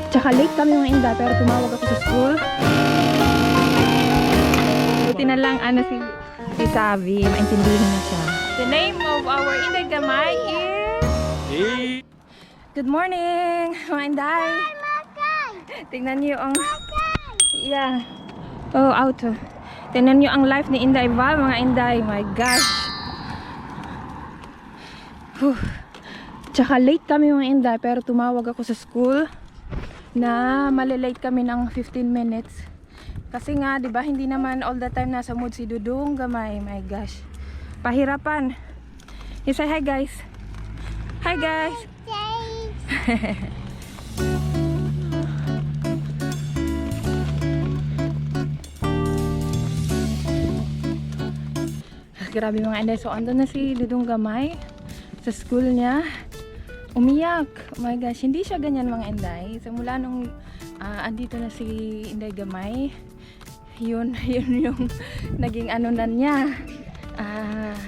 Tsaka late kami mga Inday, pero tumawag ako sa school. Buti na lang si XAVY, maintindihan na siya. The name of our Inday Gamay is... Good morning, mga Inday. Tingnan niyo ang... Yeah. Oh, auto. Tingnan niyo ang life ni Inday Val, mga Inday. My gosh. Tsaka late kami mga Inday, pero tumawag ako sa school na malilate kami ng 15 minutes. Kasi nga, 'di ba, hindi naman all the time nasa mood si Dudong Gamay. My gosh. Pahirapan. You say hi, guys. Hi, guys. Grabe mga Inday. So, andun na si Dudong Gamay sa school niya. Umiyak. Oh my gosh, hindi siya ganyan mga Inday. Simula nung andito na si Inday Gamay, yun yung naging ano na niya.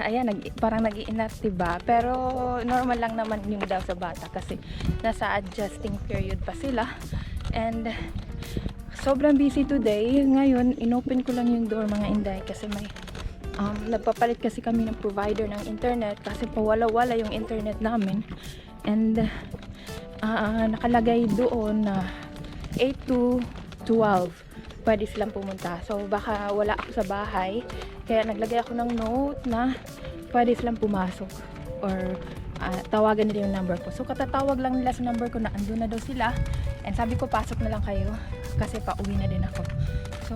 Ayan, parang nag-i-inat, diba? Pero normal lang naman yung daw sa bata kasi nasa adjusting period pa sila. And sobrang busy today. Ngayon, inopen ko lang yung door mga Inday kasi may nagpapalit kasi kami ng provider ng internet kasi pawala-wala yung internet namin. And nakalagay doon na 8 to 12 pwede silang pumunta. So baka wala ako sa bahay, kaya naglagay ako ng note na pwede silang pumasok or tawagan nila yung number ko. So katatawag lang nila sa number ko na andun na daw sila, and sabi ko pasok na lang kayo kasi pauwi na din ako. So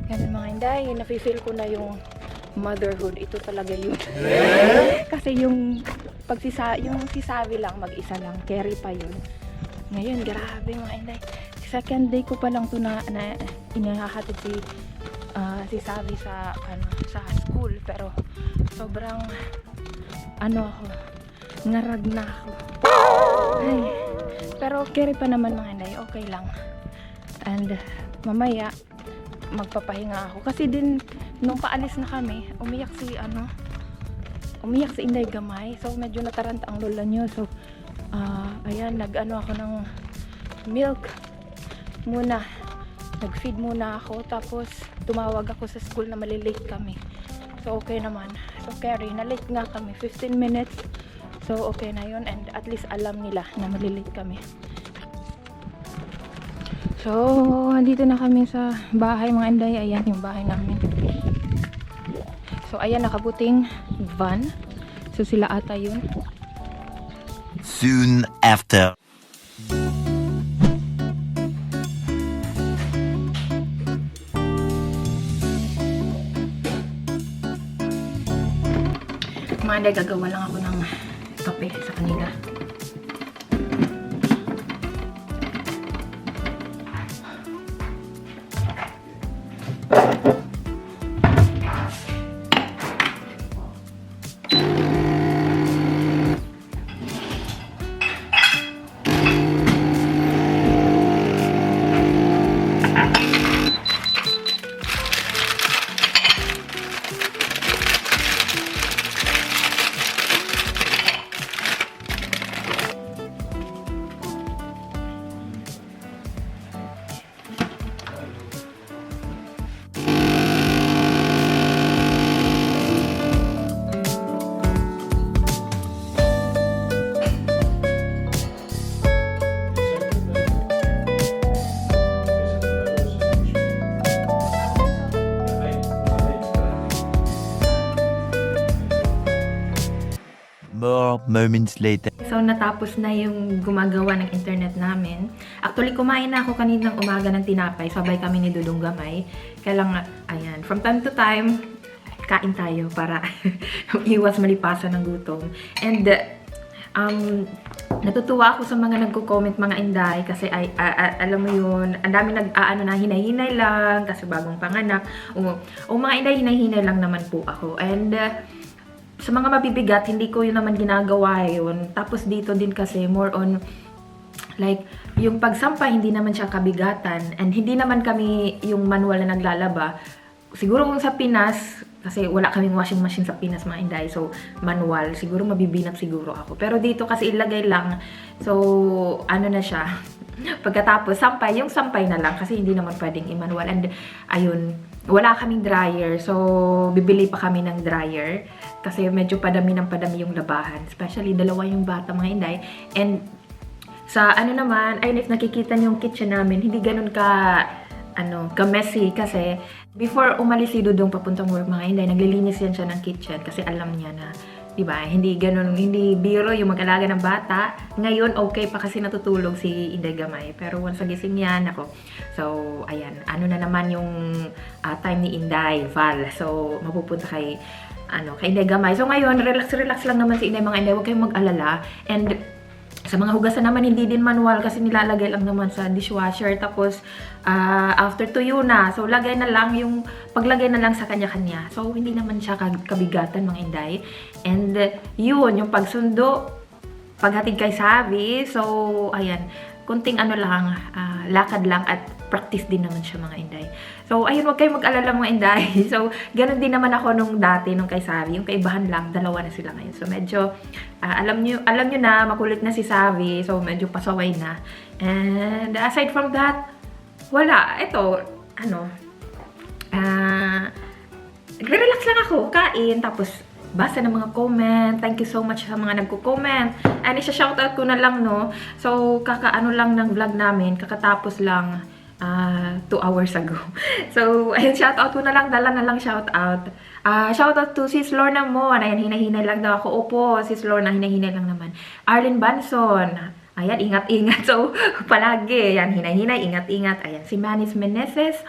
ganun mga Inday, nafe-feel ko na yung motherhood. Ito talaga yun. Kasi yung yung si XAVY lang, mag-isa lang, carry pa yun. Ngayon, grabe mga Inday. Second day ko pa lang to na inahahatid si XAVY sa school, pero sobrang ako, ngarag na ako. Ay, pero carry pa naman mga Inday, okay lang. And mamaya magpapahinga ako kasi din nung paalis na kami, umiyak si Inday Gamay. So medyo nataranta ang lola niyo. So ayan, ako ng milk muna, nag-feed muna ako, tapos tumawag ako sa school na malilate kami. So okay naman. So carry, na late nga kami 15 minutes. So okay na yun, and at least alam nila na malilate kami. So andito na kami sa bahay mga Inday. Ayan yung bahay namin. So ayan, nakabuting van. So sila ata yun. Soon after. Mga Inday, gagawa lang ako ng kape sa kanila. More moments later. So natapos na yung gumagawa ng internet namin. Actually, kumain na ako kaninang umaga ng tinapay. Sabay kami ni Dudong Gamay. Kaya lang, ayan, from time to time, kain tayo para iwas malipasan ng gutom. And natutuwa ako sa mga nagko-comment mga Inday kasi alam mo yun, ang dami na hinay-hinay lang kasi bagong panganak. O mga Inday, hinay-hinay lang naman po ako. And sa mga mabibigat, hindi ko yun naman ginagawa yun. Tapos dito din kasi more on like yung pagsampa, hindi naman siya kabigatan, and hindi naman kami yung manual na naglalaba. Siguro kung sa Pinas, kasi wala kaming washing machine sa Pinas mga Inday, so manual, siguro mabibinat siguro ako. Pero dito kasi ilagay lang, so ano na siya, Pagkatapos, sampay. Yung sampay na lang kasi hindi naman pwedeng i-manual. And, ayun, wala kaming dryer. So, bibili pa kami ng dryer. Kasi medyo padami ng padami yung labahan. Especially, dalawa yung bata, mga Inday. And, sa ano naman, ayun, if nakikita niyo yung kitchen namin, hindi ganun ka-messy. Kasi, before umalis si Dudong papuntang work, mga Inday, naglilinis yan siya ng kitchen. Kasi alam niya na, diba? Hindi ganun, hindi biro yung mag-alaga ng bata. Ngayon, okay pa kasi natutulog si Inday Gamay. Pero once nagising yan, ako. So, ayan. Ano na naman yung time ni Inday Val. So, mapupunta kay Inday Gamay. So, ngayon, relax lang naman si Inday, mga Inday. Huwag kayong mag-alala. And, sa mga hugasan naman, hindi din manual kasi nilalagay lang naman sa dishwasher. Tapos, after tuyo na. So, paglagay na lang sa kanya-kanya. So, hindi naman siya kabigatan, mga Inday. And, yun, yung pagsundo, paghatid kay XAVY. So, ayan, kunting lakad lang at practice din naman siya, mga Inday. So, ayun, huwag kayong mag-alala, mga Inday. So, ganun din naman ako nung dati, nung kay XAVY. Yung kaibahan lang, dalawa na sila ngayon. So, medyo, alam nyo na, makulit na si XAVY. So, medyo pasaway na. And, aside from that, wala. Ito, relax lang ako, kain, tapos, basa ng mga comment. Thank you so much sa mga nagko-comment. And isa-shoutout ko na lang, no. So, kakaano lang ng vlog namin, kakatapos lang 2 hours ago. So, ayun, shoutout ko na lang, dala na lang shoutout. Shoutout to Sis Lorna mo. Ayan, hinahinay lang daw ako. Opo, Sis Lorna, hinahinay lang naman. Arlene Banson. Ayan, ingat-ingat. So, palagi. Ayan, hinay-hinay, ingat-ingat. Ayan, si Manis Meneses.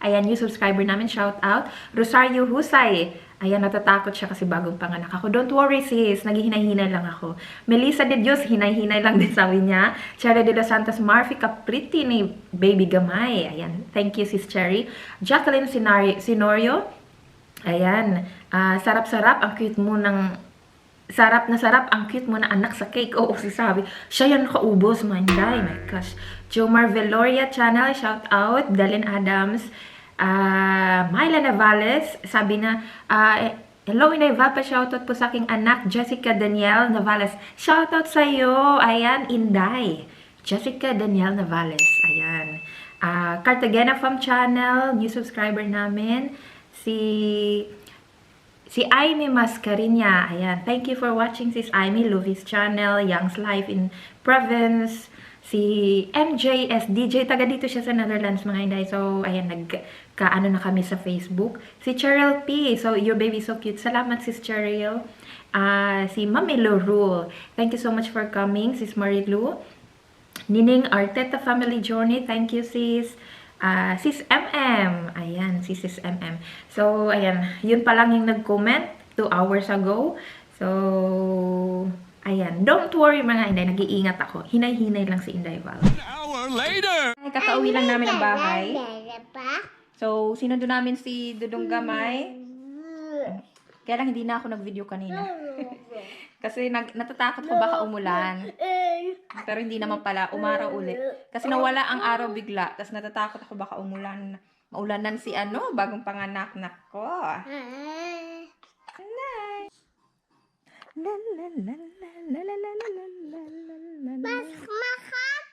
Ayan, new subscriber namin, shoutout. Rosario Husay. Ayan, natatakot siya kasi bagong panganak ako. Don't worry, sis. Naghihinay-hinay lang ako. Melissa de Dios, hinay-hinay lang din, sabi niya. Cherry de los Santos Marfi, kapriti ni Baby Gamay. Ayan, thank you, sis Cherry. Jacqueline Sinorio. Ayan, sarap-sarap ang cute mo ng... Sarap na sarap ang cute mo na anak sa cake. Oo, si sabi. Siya yan nakaubos, my Inday. My gosh. Jomar Veloria channel, shout out. Dalin Adams. Myla Navales, sabi na, hello Inday Val, pa-shoutout po sa aking anak, Jessica Danielle Navales. Shoutout sa iyo, ayan, Inday. Jessica Danielle Navales, ayan. Cartagena Fam channel, new subscriber namin. Si Aimee Mascarinya, ayan. Thank you for watching, sis Aimee. Luvis channel, Young's Life in Province. Si MJS DJ, taga dito siya sa Netherlands, mga Inday. So, ayan, nagkaano na kami sa Facebook. Si Cheryl P. So, your baby so cute. Salamat, sis Cheryl. Si Mami Rule. Thank you so much for coming, sis Marilu. Nining Arteta Family Journey. Thank you, sis. Sis MM. Ayan, si sis MM. So, ayan, yun pa lang yung nag-comment 2 hours ago. So, ayan, don't worry mga Inday, nag-iingat ako. Hinay-hinay lang si Inday Val. An hour later! Kakauwi lang namin ng bahay. So, sinundo namin si Dudong Gamay. Kaya lang hindi na ako nag-video kanina. Kasi natatakot ko baka umulan. Pero hindi naman pala, umaraw ulit. Kasi nawala ang araw bigla. Tapos natatakot ako baka umulan. Maulanan si bagong panganak na ko. Mas makat.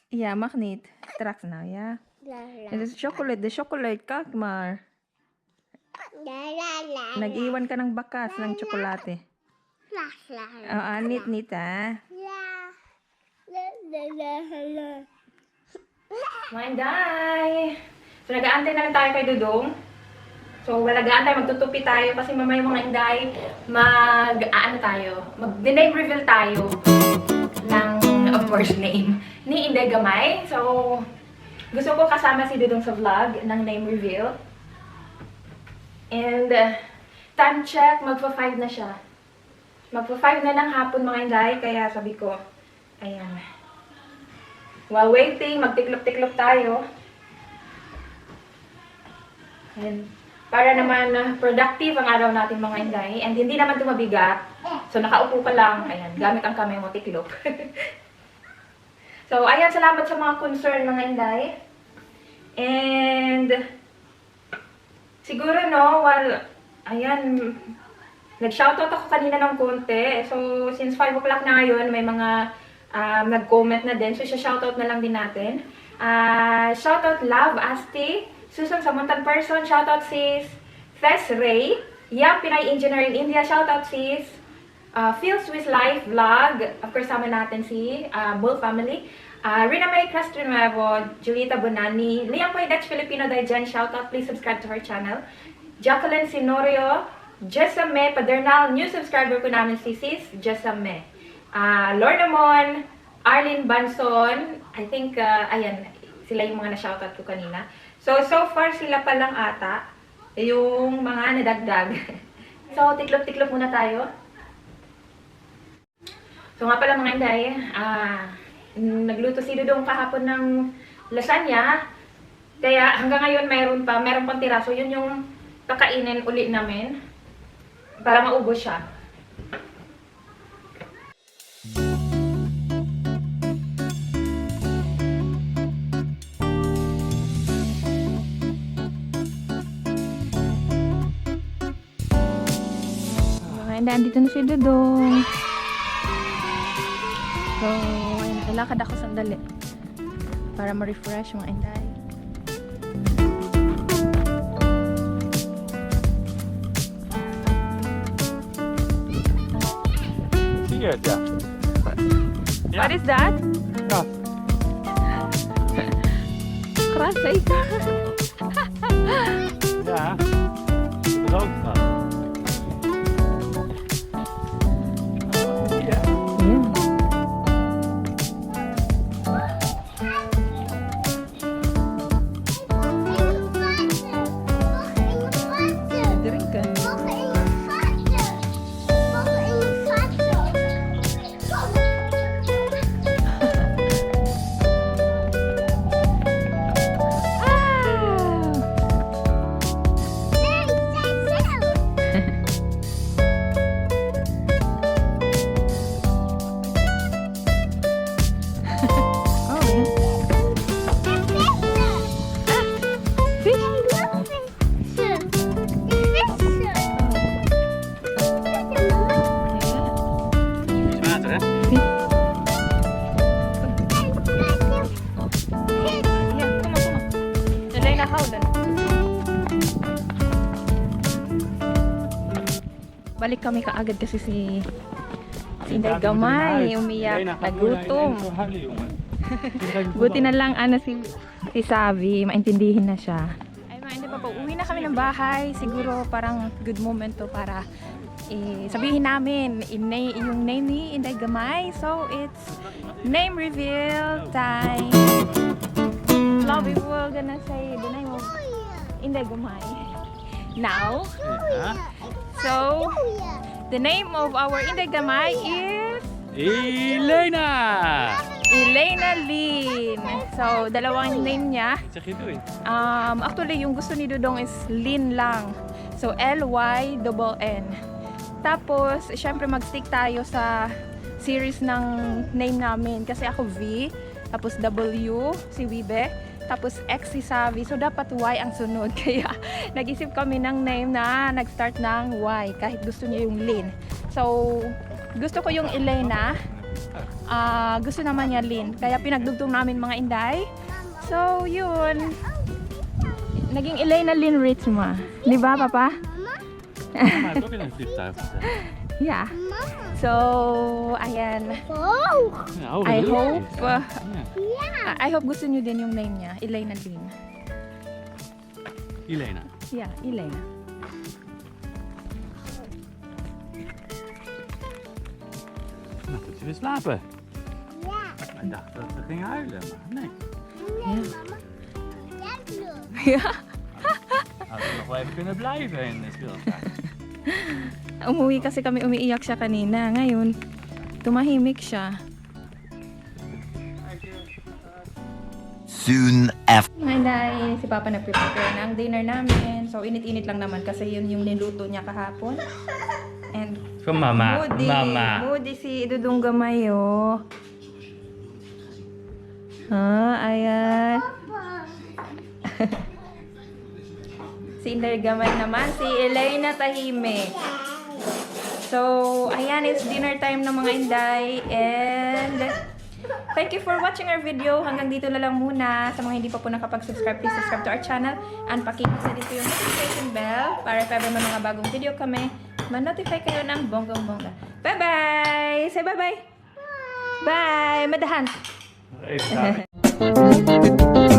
Yeah, magnet. Tracks na, yeah. And it's chocolate. The chocolate, Kakmar. Nag-iwan ka ng bakas ng tsokolate. Nit, ha? Mga Inday! So, nag-aantay na lang tayo kay Dudong. So, walagaan tayo, magtutupi tayo kasi mamaya mga Inday, mag-name reveal tayo ng, of course, name ni Inday Gamay. So, gusto ko kasama si Dudong sa vlog ng name reveal. And, time check, magpa-5 na siya. Magpa-5 na ng hapon mga Inday, kaya sabi ko, ayan. While waiting, magtiklop-tiklop tayo. And, para naman productive ang araw natin mga Inday. And hindi naman tumabigat. So, nakaupo ka lang. Ayan, gamit ang kamay mo, tiklop. So, ayan, salamat sa mga concern mga Inday. And, siguro, no, ayan, Nag-shoutout ako kanina ng konti. So, since 5 o'clock na ngayon, may mga nag-comment na din. So, shoutout na lang din natin. Shoutout Love Asti, Susan Samuntan Person, shoutout sis Fes Ray, Yang Pinay Engineering India, shoutout sis Feels with Life Vlog, of course, sama natin si Bull Family. Rina May Castrenuevo, Julieta Bonani, Liang Poy Dutch Filipino-Dutch Boy, shoutout, please subscribe to her channel. Jacqueline Sinorio, Jesame Padernal, new subscriber ko namin si sis Jesame. Lornamon, Arlene Banson, I think, ayan, sila yung mga na-shoutout ko kanina. So far, sila pa lang ata, yung mga nadagdag. So, tiklop-tiklop muna tayo. So nga pala mga Inday, nagluto si Dudong kahapon ng lasagna. Kaya hanggang ngayon meron pang tira. So yun yung kakainin uli namin para maubos siya. Mga Inday, andito na si Dudong. So, ayun, lalakad ako sandali para ma-refresh mga Inday. What is that? Kras zeker. Ja, rood van. Ja. Drinken. Balik kami kaagad kasi si Inday Gamay, umiyak, nagutom. Buti na lang si Savi, maintindihin na siya. Ay mga Inday, uwi na kami ng bahay. Siguro parang good moment to para sabihin namin yung name ni Inday Gamay. So it's name reveal time. Now we will gonna say the name of Inday Gamay. Now, so the name of our Inday Gamay is Elena! Elena Lynn. So, dalawang name niya. Zeg je doei? Actually, yung gusto ni Dudong is Lynn lang. So, L-Y-N-N. Tapos, syempre mag-stick tayo sa series ng name namin. Kasi ako V, tapos W, si Wibe, tapos X si Savi. So, dapat Y ang sunod. Kaya, nag-isip kami ng name na nag-start ng Y. Kahit gusto niya yung Lynn. So, gusto ko yung Elena. Gusto naman niya Lynn. Kaya, pinagdugtong namin mga Inday. So, yun. Naging Elena Lynn Ritsma. Di ba, Papa? Mama heeft ook in een vliegtuig gezet. Yeah. So, ayan. Ja, I hope, Ja. I hope gusto niyo din yung name niya, Elena Lynn. Elena. Yeah, Elena. Nou, moet je weer slapen. Ja. Ik dacht dat we gingen huilen, maar nee. Nee, mama. Yeah. Hadden we nog wel even kunnen blijven in de speeltuin. Umuwi kasi kami, umiiyak siya kanina. Ngayon, tumahimik siya. Soon after. Mga Inday, si Papa nag-prepare ng dinner namin. So, init-init lang naman kasi yun yung niluto niya kahapon. And Van mama. Moody si Dudong Gamay, oh. Ayan. Si Inday Gamay naman, si Elena tahimik. So, ayan, it's dinner time ng mga Inday. And thank you for watching our video. Hanggang dito na lang muna. Sa mga hindi pa po nakapag-subscribe, please subscribe to our channel. And pakihit na dito yung notification bell para if ever may mga bagong video kami, ma-notify kayo ng bonggang-bongga. Bye-bye! Say bye-bye! Bye! Madahan! Hey, stop it.